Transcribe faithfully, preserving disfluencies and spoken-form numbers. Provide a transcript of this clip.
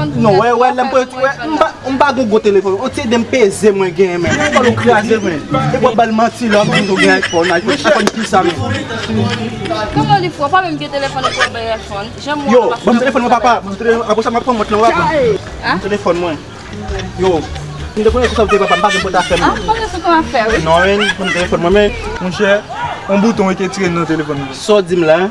iPhone pou m gade. Non, wè, wè, lè m pran ti, wè, m pa, m pa gon gwo telefòn. On ti de m peze mwen genyen, men. Fò nou kraze, men. E w ap ba l manti, lè w ap di nou gen iPhone, iPhone, iPhone ki sa, men. Kòman li fè? W pa menm gen telefòn epi w ap bay iPhone? Janm wè. Yo, ban m telefòn mwen, papa. Ban m telefòn, apre sa, m ap pran mont lan, w ap ban m telefòn mwen. Yo, m te konnen se sa w te papa, m pa gen pòt afè m. Ah, m panse se ton afè, wi. Non, men, ban m telefòn mwen, men, monchè, yon bouton wi te tire nan telefòn mwen. Sa w di m la, en?